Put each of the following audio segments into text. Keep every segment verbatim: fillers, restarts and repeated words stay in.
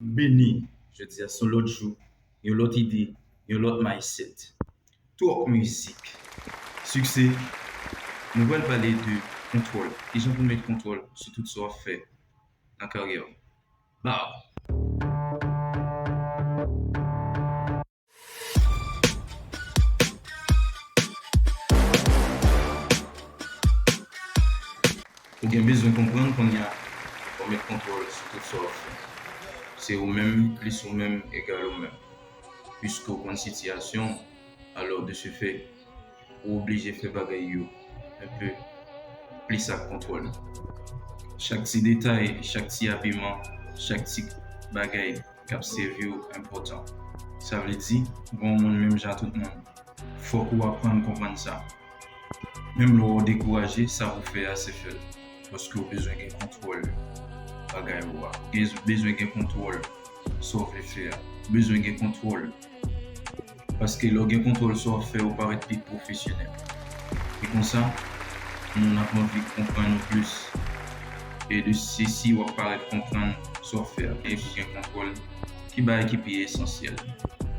Beni, jodi a se yon lòt jou, yon lòt ide, yon lòt mindset. Twòp mizik. Siksè. Nou pral pale de kontwòl. Kijan pou w met kontwòl sou tout sa w ap fè nan karyè w. Bow! Ou gen bezwen konprann kounye a, fò w met kontwòl sou tout sa w ap fè. Se ou menm plis ou menm egal ou menm. Piske w konn sitiyasyon w, alò de ce fait, ou oblije fè bagay yo enpe plis ak kontwòl. Chak ti detay, chak ti abiman, chak ti bagay k ap sèvi w enpòtan. Sa vle di, ou pa yon moun menm jan ak tout moun. Fòk ou aprann konprann sa. Menm lè w dekouraje, sa pou w fè a, se fè l. Paske w bezwen gen kontwòl bagay ou a. Ou gen, bezwen gen kontwòl sa w vle fè a. Ou bezwen gen kontwòl. Paske lè w gen kontwòl sa w ap fè, ou parèt pi pwofesyonèl. E konsa, moun ap anvi konprann ou plis. E de se si w ap parèt konprann sa w ap fè a. E pou gen kontwòl, ki bagay ki pi esansyèl?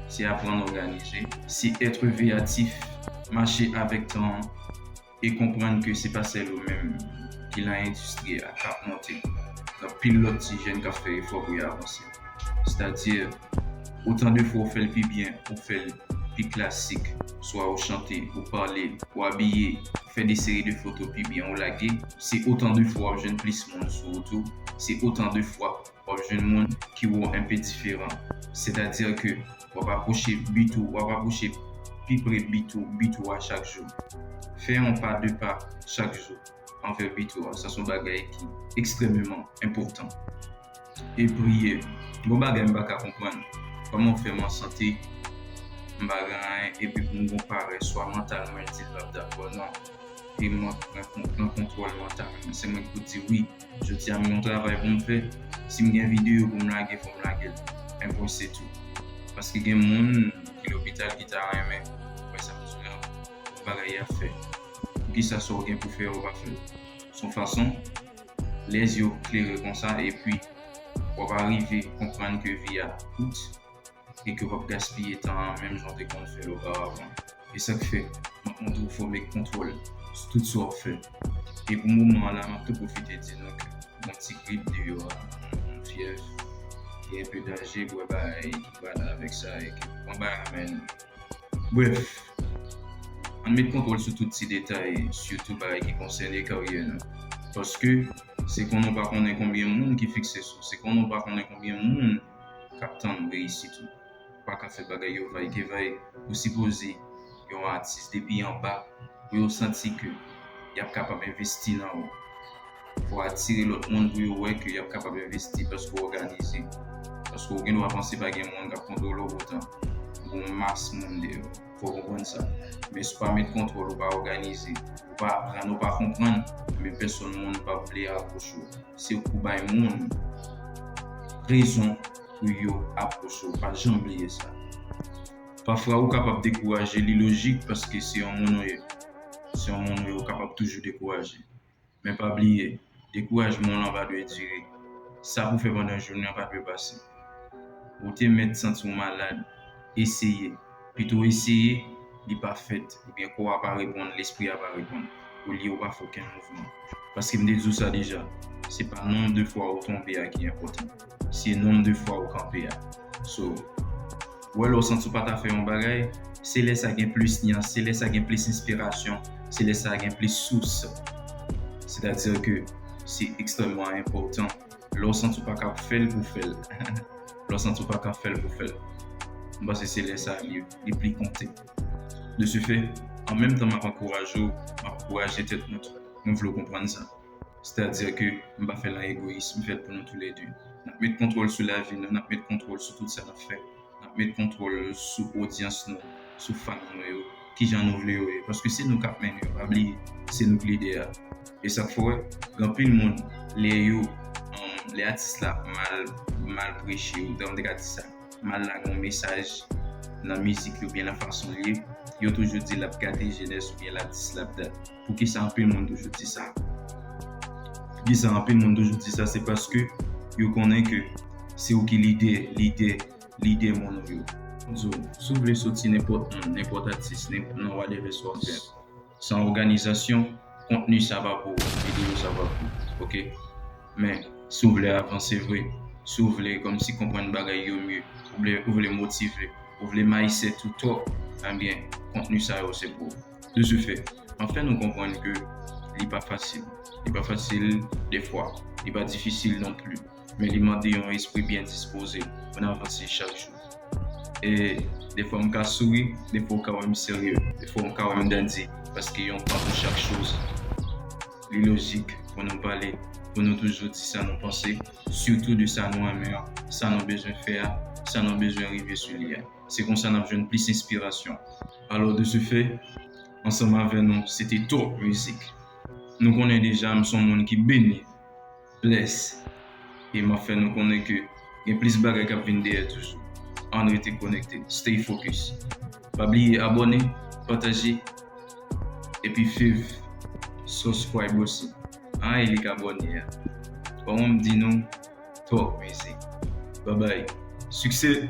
Se aprann òganize, se èt veyatif, mache avèk tan an, e konprann ke se pa sèl ou menm ki nan endistri a k ap monte. Gen anpil lòt ti jèn k ap fè efò pou y avanse. Sètadi, otan de fwa ou fè l pi byen, ou fè l pi klasik, swa ou chante, ou pale, ou abiye, ou fè de seri de foto pi byen, ou lage, se otan de fwa w ap jwenn plis moun sou wout ou, se otan de fwa w ap jwenn moun ki wè w enpe diferan. Sètadi ke w ap apwoche bi ou, w ap apwoche pi pre bi ou, bi ou a chak jou. Fè yon pa, de pa chak jou anvè bi ou a. Sa se yon bagay ki ekstrèmeman enpòtan. E priye. Gon bagay m pa ka konprann. Kòman w fè m an sante, m pa gen anyen, epi pou m gon parèy, swa mantal mwen di l p ap dakò, non. E mwen pran, pran kontwòl mantal mwen. Se mwen ki pou di wi, jodi a m gen yon travay pou m fè. Si m gen videyo pou m lage, fò m lage l. Enben se tou. Paske gen moun ki lopital ki ta renmen wè sa m di la, yon bagay y ap fè. Poukisa sa w gen pou fè a ou pa fè l? Se yon fason, lè zye w klere konsa, epi w ap rive konprann ke vi a kout, e ke w p ap gaspiye tan an menm jan w te konn fè l oparavan. E sa k fè, m ap montre w fò w met kontwòl sou tout sa w ap fè. E pou moman an la, m ap tou pwofite di nou ke yon ti grip deyò a, yon fyèv ki enpe danje, bwè bagay ki pa ale avèk sa, e ke pran bagay men. Brèf, ann met kontwòl sou tout ti detay, sitou bagay ki konsène karyè nou. Paske se konnen w pa konnen konbyen moun ki fikse sou, se konnen w pa konnen konbyen moun k ap tann reyisit ou. Ou pa ka fè bagay yo vaykevay. Ou sipoze yon atis depi anba pou yo santi ke y ap kapab envesti nan ou. Fò w atire lòt moun pou yo wè ke y ap kapab envesti paske w òganize. Paske w gen dwa panse pa gen moun k ap kontwole w, poutan gon mas moun dèyè w. Fò w konprann sa. Men si w pa met kontwòl, ou pa òganize, ou pa aprann, ou pa konprann, men pèsonn moun p ap vle apwoche w. Se ou k pou bay moun rezon pou yo apwoche w. Pa janm bliye sa. Pafwa, ou kapab dekouraje, li lojik paske se yon moun ou ye. Se yon moun ou ye, ou kapab toujou dekouraje. Men pa bliye, dekourajman w lan pa dwe dire. Sa pou fè pandan jounen an pa dwe pase. Ou te mèt santi w malad, eseye. Pito eseye, li pa fèt, oubyen kò a pa reponn, lespri a pa reponn. Olye ou pa fè okenn mouvman. Paske m te di w sa deja, se pa nonb de fwa ou tonbe a ki enpòtan. Se nonb de fwa ou kanpe a. So, ou wè lè w santi w pa ta fè yon bagay, se lè sa gen plis nyans, se lè sa gen plis enspirasyon, se lè sa gen plis sous. Sètadi ke se ekstrèmman enpòtan. Lè w santi w pa ka fè l pou fè l. Lè w santi w pa ka fè l pou fè l. M panse se lè sa li, li pli konte. De ce fait, an menm tan m ap ankouraje w, m ap ankouraje tèt mwen tou. Mwen vle w konprann sa. Sètadi ke m pa fè l an egoyis, m fè l pou nou toulède. N ap met kontwòl sou lavi nou, n ap met kontwòl sou tout sa n ap fè. N ap met kontwòl sou odyans nou, sou fan nou yo, kijan nou vle yo ye. Paske se nou k ap mennen yo, pa bliye, se nou k lidè a. E sa k fè w wè, gen anpil moun, lè yo, um, lè atis la mal, mal preche, ou m te ka di sa, mal lage yon mesaj nan mizik yo, oubyen nan fason l ye, yo toujou di l ap gate jenès oubyen l ap dis l ap dat. Poukisa anpil moun toujou di sa? Poukisa anpil moun toujou di sa? Se paske yo konnen ke Se ou ki lidè, lidè, lidè moun ou yo. M di w, si w vle soti nenpòt moun, nenpòt atis, nen- nan whatever sa w ap fè, san òganizasyon, kontni sa pa pou ou, videyo sa pa pou ou, oke? Men, si w vle avanse vre, si w vle kòmsi konprann bagay yo mye, ou vle, ou vle motive, ou vle mindset ou top, ebyen, kontni sa yo se pou ou. De ce fait, m ap fè nou konprann ke li pa fasil. Li pa fasil defwa, li pa difisil non pli. Men li mande yon espri byen dispoze pou n avanse chak jou. E defwa m ka souri, defwa w ka wè m serye, defwa w ka wè m dandi, paske yon tan pou chak choz. Li lojik pou nou pale, pou nou toujou di sa nou panse, sitou de sa nou renmen an, sa nou bezwen fè a, sa nou bezwen rive sou li a. Se konsa n ap jwenn plis enspirasyon. Alò, de ce fait, ansanm avè nou, se te Top Music. Nou konnen deja, m se yon moun ki beni, bless. E m ap fè nou konnen ke gen plis bagay k ap vin dèyè toujou. Ann rete konekte, stay focus. Pa bliye abòne, pataje, epi fav, subscribe osi. An, e li k abòne a. Kòman m di nou? Top Music. Bye bye. Succès!